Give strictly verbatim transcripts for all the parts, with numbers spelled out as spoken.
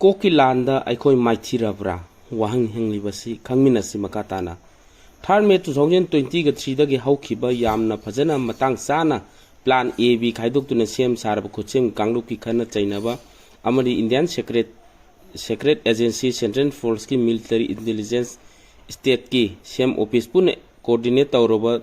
ꯀꯣꯛꯀꯤ ꯂꯥꯟꯗ ꯑꯩꯈꯣꯏ ꯃꯥꯏꯊꯤꯔꯕ꯭ꯔꯥ? ꯋꯥꯍꯪ ꯍꯪꯂꯤꯕꯁꯤ ꯈꯪꯃꯤꯟꯅꯁꯤ ꯃꯈꯥ ꯇꯥꯅ꯫ Third May two thousand twenty-threeꯗꯒꯤ ꯍꯧꯈꯤꯕ ꯌꯥꯝꯅ ꯐꯖꯅ ꯃꯇꯥꯡ ꯆꯥꯅ Plan A B ꯈꯥꯏꯗꯣꯛꯇꯨꯅ ꯁꯦꯝ ꯁꯥꯔꯕ ꯈꯨꯠꯁꯦꯝ ꯀꯥꯡꯂꯨꯞꯀꯤ ꯈꯠꯅ ꯆꯩꯅꯕ ꯑꯃꯗꯤ Indian Secret, Secret Agency, Central Forceꯀꯤ Military Intelligence Stateꯀꯤ ꯁꯦꯝ office ꯄꯨꯟꯅ coordinate ꯇꯧꯔꯕ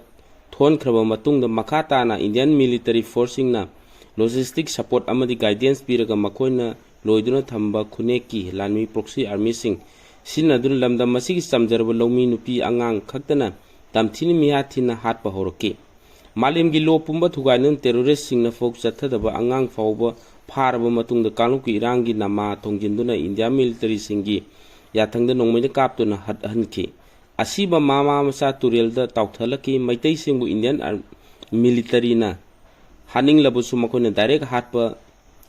ꯊꯣꯟꯈ꯭ꯔꯕ ꯃꯇꯨꯡꯗ ꯃꯈꯥ ꯇꯥꯅ Indian Military Forceꯁꯤꯡꯅ logistic support ꯑꯃꯗꯤ guidance ꯄꯤꯔꯒ ꯃꯈꯣꯏꯅ ꯂꯣꯏꯗꯨꯅ ꯊꯝꯕ ꯈꯨꯅꯦꯛꯀꯤ ꯂꯥꯟꯃꯤ proxy armyꯁꯤꯡ ꯁꯤꯖꯤꯟꯅꯗꯨꯅ ꯂꯝꯗꯝ ꯑꯁꯤꯒꯤ ꯆꯝꯖꯔꯕ ꯂꯧꯃꯤ ꯅꯨꯄꯤ ꯑꯉꯥꯡ ꯈꯛꯇꯅ ꯇꯝꯊꯤꯅ ꯃꯤꯍꯥꯠ ꯊꯤꯅ ꯍꯥꯠꯄ ꯍꯧꯔꯛꯈꯤ꯫ ꯃꯥꯂꯦꯝꯒꯤ law ꯄꯨꯝꯕ ꯊꯨꯒꯥꯏꯗꯨꯅ terroristꯁꯤꯡꯅ ꯐꯥꯎ ꯆꯠꯊꯗꯕ ꯑꯉꯥꯡ ꯐꯥꯎꯕ ꯐꯥꯔꯕ ꯃꯇꯨꯡꯗ ꯀꯥꯡꯂꯨꯞꯀꯤ ꯏꯔꯥꯡꯒꯤ ꯅꯃꯥ ꯊꯣꯡꯖꯤꯟꯗꯨꯅ India militaryꯁꯤꯡꯒꯤ ꯌꯥꯊꯪꯗ ꯅꯣꯡꯃꯩꯅ ꯀꯥꯞꯇꯨꯅ ꯍꯠꯍꯟꯈꯤ꯫ ꯑꯁꯤꯕ ꯃꯃꯥ ꯃꯆꯥ ꯇꯨꯔꯦꯜꯗ ꯇꯥꯎꯊꯍꯜꯂꯛꯈꯤ꯫ ꯃꯩꯇꯩꯁꯤꯡꯕꯨ Indian ar-, militaryꯅ ꯍꯥꯠꯅꯤꯡꯂꯕꯁꯨ ꯃꯈꯣꯏꯅ direct ꯍꯥꯠꯄ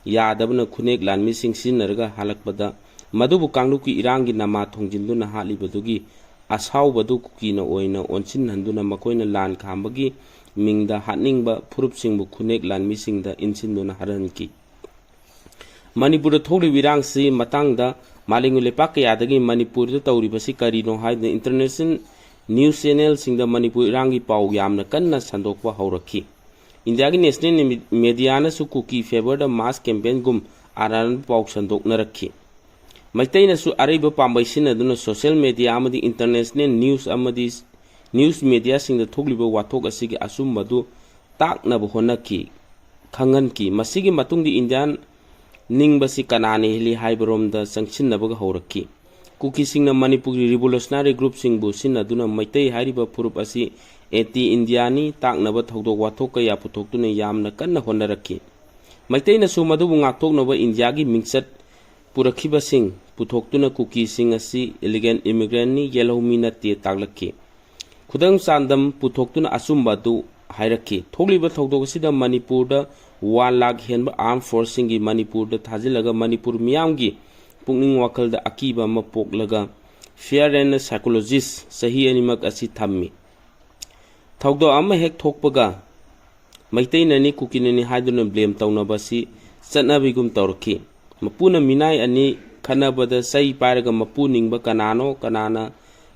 ꯌꯥꯗꯕꯅ ꯈꯨꯅꯦꯛ ꯂꯥꯟꯃꯤꯁꯤꯡ ꯁꯤꯖꯤꯟꯅꯔꯒ ꯍꯥꯠꯂꯛꯄꯗ ꯃꯗꯨꯕꯨ ꯀꯥꯡꯂꯨꯞꯀꯤ ꯏꯔꯥꯡꯒꯤ ꯅꯃꯥ ꯊꯣꯡꯖꯤꯟꯗꯨꯅ ꯍꯥꯠꯂꯤꯕꯗꯨꯒꯤ ꯑꯁꯥꯎꯕꯗꯨ ꯀꯨꯀꯤꯅ ꯑꯣꯏꯅ ꯑꯣꯟꯁꯤꯟꯍꯟꯗꯨꯅ ꯃꯈꯣꯏꯅ ꯂꯥꯟ ꯈꯥꯝꯕꯒꯤ ꯃꯤꯡꯗ ꯍꯥꯠꯅꯤꯡꯕ ꯐꯨꯔꯨꯞꯁꯤꯡꯕꯨ ꯈꯨꯅꯦꯛ ꯂꯥꯟꯃꯤꯁꯤꯡꯗ ꯏꯟꯁꯤꯟꯗꯨꯅ ꯍꯥꯠꯍꯟꯈꯤ꯫ ꯃꯅꯤꯄꯨꯔꯗ ꯊꯣꯛꯂꯤꯕ ꯏꯔꯥꯡꯁꯤ ꯃꯇꯥꯡꯗ ꯃꯥꯂꯦꯝꯒꯤ ꯂꯩꯄꯥꯛ ꯀꯌꯥꯗꯒꯤ ꯃꯅꯤꯄꯨꯔꯗ ꯇꯧꯔꯤꯕꯁꯤ ꯀꯔꯤꯅꯣ ꯍꯥꯏꯗꯨꯅ international news channelꯁꯤꯡꯗ ꯃꯅꯤꯄꯨꯔ ꯏꯔꯥꯡꯒꯤ ꯄꯥꯎ ꯌꯥꯝꯅ ꯀꯟꯅ ꯁꯟꯗꯣꯛꯄ ꯍꯧꯔꯛꯈꯤ꯫ ꯏꯟꯗꯤꯌꯥꯒꯤ national mediaꯅꯁꯨ ꯀꯨꯀꯤ favourꯗ mass campaignꯒꯨꯝ ꯑꯔꯥꯟꯕ ꯄꯥꯎ ꯁꯟꯗꯣꯛꯅꯔꯛꯈꯤ꯫ ꯃꯩꯇꯩꯅꯁꯨ ꯑꯔꯩꯕ ꯄꯥꯝꯕꯩ ꯁꯤꯖꯤꯟꯅꯗꯨꯅ social media ꯑꯃꯗꯤ international news ꯑꯃꯗꯤ news mediaꯁꯤꯡꯗ ꯊꯣꯛꯂꯤꯕ ꯋꯥꯊꯣꯛ ꯑꯁꯤꯒꯤ ꯑꯆꯨꯝꯕꯗꯨ ꯇꯥꯛꯅꯕ ꯍꯣꯠꯅꯈꯤ, ꯈꯪꯍꯟꯈꯤ꯫ ꯃꯁꯤꯒꯤ ꯃꯇꯨꯡꯗ Indian ꯅꯤꯡꯕꯁꯤ ꯀꯅꯥꯅ ꯍꯦꯜꯂꯤ ꯍꯥꯏꯕꯔꯣꯝꯗ ꯆꯪꯁꯤꯟꯅꯕꯒ ꯍꯧꯔꯛꯈꯤ꯫ ꯀꯨꯀꯤꯁꯤꯡꯅ ꯃꯅꯤꯄꯨꯔꯒꯤ revolutionary groupꯁꯤꯡꯕꯨ ꯁꯤꯖꯤꯟꯅꯗꯨꯅ ꯃꯩꯇꯩ ꯍꯥꯏꯔꯤꯕ ꯐꯨꯔꯨꯞ ꯑꯁꯤ anti Indiaꯅꯤ ꯇꯥꯛꯅꯕ ꯊꯧꯗꯣꯛ ꯋꯥꯊꯣꯛ ꯀꯌꯥ ꯄꯨꯊꯣꯛꯇꯨꯅ ꯌꯥꯝꯅ ꯀꯟꯅ ꯍꯣꯠꯅꯔꯛꯈꯤ꯫ ꯃꯩꯇꯩꯅꯁꯨ ꯃꯗꯨꯕꯨ ꯉꯥꯛꯊꯣꯛꯅꯕ ꯏꯟꯗꯤꯌꯥꯒꯤ ꯃꯤꯡꯆꯠ ꯄꯨꯔꯛꯈꯤꯕꯁꯤꯡ ꯄꯨꯊꯣꯛꯇꯨꯅ ꯀꯨꯀꯤꯁꯤꯡ ꯑꯁꯤ illegal immigrantꯅꯤ, ꯌꯦꯜꯍꯧꯃꯤ ꯅꯠꯇꯦ ꯇꯥꯛꯂꯛꯈꯤ꯫ ꯈꯨꯗꯝ ꯆꯥꯡꯗꯝ ꯄꯨꯊꯣꯛꯇꯨꯅ ꯑꯆꯨꯝꯕ ꯑꯗꯨ ꯍꯥꯏꯔꯛꯈꯤ꯫ ꯊꯣꯛꯂꯤꯕ ꯊꯧꯗꯣꯛ ꯑꯁꯤꯗ ꯃꯅꯤꯄꯨꯔꯗ one lakh ꯍꯦꯟꯕ armed forceꯁꯤꯡꯒꯤ ꯃꯅꯤꯄꯨꯔꯗ ꯊꯥꯖꯤꯜꯂꯒ ꯃꯅꯤꯄꯨꯔ ꯃꯤꯌꯥꯝꯒꯤ ꯄꯨꯛꯅꯤꯡ ꯋꯥꯈꯜꯗ ꯑꯀꯤꯕ ꯑꯃ ꯄꯣꯛꯂꯒ fear and psychologist ꯆꯍꯤ ꯑꯅꯤꯃꯛ ꯑꯁꯤ ꯊꯝꯃꯤ꯫ ꯊꯧꯗꯣꯛ ꯑꯃ ꯍꯦꯛ ꯊꯣꯛꯄꯒ ꯃꯩꯇꯩꯅꯅꯤ, ꯀꯨꯀꯤꯅꯅꯤ ꯍꯥꯏꯗꯨꯅ blame ꯇꯧꯅꯕ ꯑꯁꯤ ꯆꯠꯅꯕꯤꯒꯨꯝ ꯇꯧꯔꯛꯈꯤ꯫ ꯃꯄꯨꯅ ꯃꯤꯅꯥꯏ ꯑꯅꯤ ꯈꯟꯅꯕꯗ ꯆꯩ ꯄꯥꯏꯔꯒ ꯃꯄꯨ ꯅꯤꯡꯕ ꯀꯅꯥꯅꯣ, ꯀꯅꯥꯅ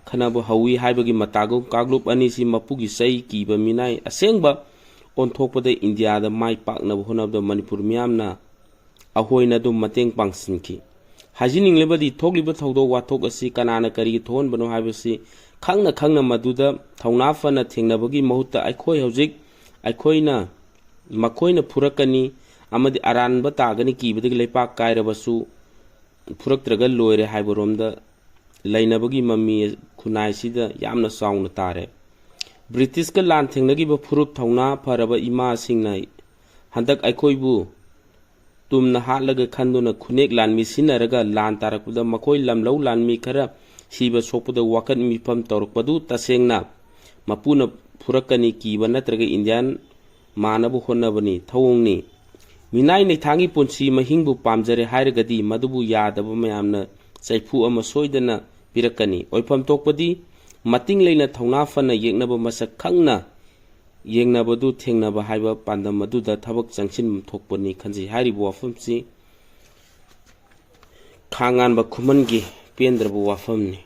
ꯈꯟꯅꯕ ꯍꯧꯏ ꯍꯥꯏꯕꯒꯤ ꯃꯇꯥꯒꯨꯝ ꯀꯥꯡꯂꯨꯞ ꯑꯅꯤꯁꯤ ꯃꯄꯨꯒꯤ ꯆꯩ ꯀꯤꯕ ꯃꯤꯅꯥꯏ ꯑꯁꯦꯡꯕ ꯑꯣꯟꯊꯣꯛꯄꯗ ꯏꯟꯗꯤꯌꯥꯗ ꯃꯥꯏ ꯄꯥꯛꯅꯕ ꯍꯣꯠꯅꯕꯗ ꯃꯅꯤꯄꯨꯔ ꯃꯤꯌꯥꯝꯅ ꯑꯍꯣꯏꯅ ꯑꯗꯨꯝ ꯃꯇꯦꯡ ꯄꯥꯡꯁꯤꯟꯈꯤ꯫ ꯍꯥꯏꯖꯅꯤꯡꯂꯤꯕꯗꯤ ꯊꯣꯛꯂꯤꯕ ꯊꯧꯗꯣꯛ ꯋꯥꯊꯣꯛ ꯑꯁꯤ ꯀꯅꯥꯅ ꯀꯔꯤꯒꯤ ꯊꯣꯛꯍꯟꯕꯅꯣ ꯍꯥꯏꯕꯁꯤ ꯈꯪꯅ ꯈꯪꯅ ꯃꯗꯨꯗ ꯊꯧꯅꯥ ꯐꯅ ꯊꯦꯡꯅꯕꯒꯤ ꯃꯍꯨꯠꯇ ꯑꯩꯈꯣꯏ ꯍꯧꯖꯤꯛ ꯑꯩꯈꯣꯏꯅ ꯃꯈꯣꯏꯅ ꯐꯨꯔꯛꯀꯅꯤ ꯑꯃꯗꯤ ꯑꯔꯥꯟꯕ ꯇꯥꯒꯅꯤ ꯀꯤꯕꯗꯒꯤ ꯂꯩꯄꯥꯛ ꯀꯥꯏꯔꯕꯁꯨ ꯐꯨꯔꯛꯇ꯭ꯔꯒ ꯂꯣꯏꯔꯦ ꯍꯥꯏꯕꯔꯣꯝꯗ ꯂꯩꯅꯕꯒꯤ ꯃꯃꯤ ꯈꯨꯟꯅꯥꯏꯁꯤꯗ ꯌꯥꯝꯅ ꯆꯥꯎꯅ ꯇꯥꯔꯦ꯫ ꯕ꯭ꯔꯤꯇꯤꯁꯀ ꯂꯥꯟ ꯊꯦꯡꯅꯈꯤꯕ ꯐꯨꯔꯨꯞ ꯊꯧꯅꯥ ꯐꯔꯕ ꯏꯃꯥꯁꯤꯡꯅ ꯍꯟꯗꯛ ꯑꯩꯈꯣꯏꯕꯨ ꯇꯨꯝꯅ ꯍꯥꯠꯂꯒ ꯈꯟꯗꯨꯅ ꯈꯨꯅꯦꯛ ꯂꯥꯟꯃꯤ ꯁꯤꯟꯅꯔꯒ ꯂꯥꯟ ꯇꯥꯔꯛꯄꯗ ꯃꯈꯣꯏ ꯂꯝꯂꯧ ꯂꯥꯟꯃꯤ ꯈꯔ ꯁꯤꯕ ꯁꯣꯛꯄꯗ ꯋꯥꯀꯠ ꯃꯤꯐꯝ ꯇꯧꯔꯛꯄꯗꯨ ꯇꯁꯦꯡꯅ ꯃꯄꯨꯅ ꯐꯨꯔꯛꯀꯅꯤ ꯀꯤꯕ ꯅꯠꯇ꯭ꯔꯒ ꯏꯟꯗꯤꯌꯥꯟ ꯃꯥꯟꯅꯕ ꯍꯣꯠꯅꯕꯅꯤ, ꯊꯧꯑꯣꯡꯅꯤ꯫ ꯃꯤꯅꯥꯏ ꯅꯩꯊꯥꯡꯒꯤ ꯄꯨꯟꯁꯤ ꯃꯍꯤꯡꯕꯨ ꯄꯥꯝꯖꯔꯦ ꯍꯥꯏꯔꯒꯗꯤ ꯃꯗꯨꯕꯨ ꯌꯥꯗꯕ ꯃꯌꯥꯝꯅ ꯆꯩꯐꯨ ꯑꯃ ꯁꯣꯏꯗꯅ ꯄꯤꯔꯛꯀꯅꯤ꯫ ꯑꯣꯏꯐꯝ ꯊꯣꯛꯄꯗꯤ ꯃꯇꯤꯡ ꯂꯩꯅ ꯊꯧꯅꯥ ꯐꯅ ꯌꯦꯛꯅꯕ ꯃꯁꯛ ꯈꯪꯅ ꯌꯦꯡꯅꯕꯗꯨ ꯊꯦꯡꯅꯕ ꯍꯥꯏꯕ ꯄꯥꯟꯗꯝ ꯑꯗꯨꯗ ꯊꯕꯛ ꯆꯪꯁꯤꯟ ꯊꯣꯛꯄꯅꯤ ꯈꯟꯖꯩ꯫ ꯍꯥꯏꯔꯤꯕ ꯋꯥꯐꯝꯁꯤ ꯈꯥꯉꯥꯟꯕ ꯈꯨꯃꯟꯒꯤ ꯄꯦꯟꯗ꯭ꯔꯕ ꯋꯥꯐꯝꯅꯤ꯫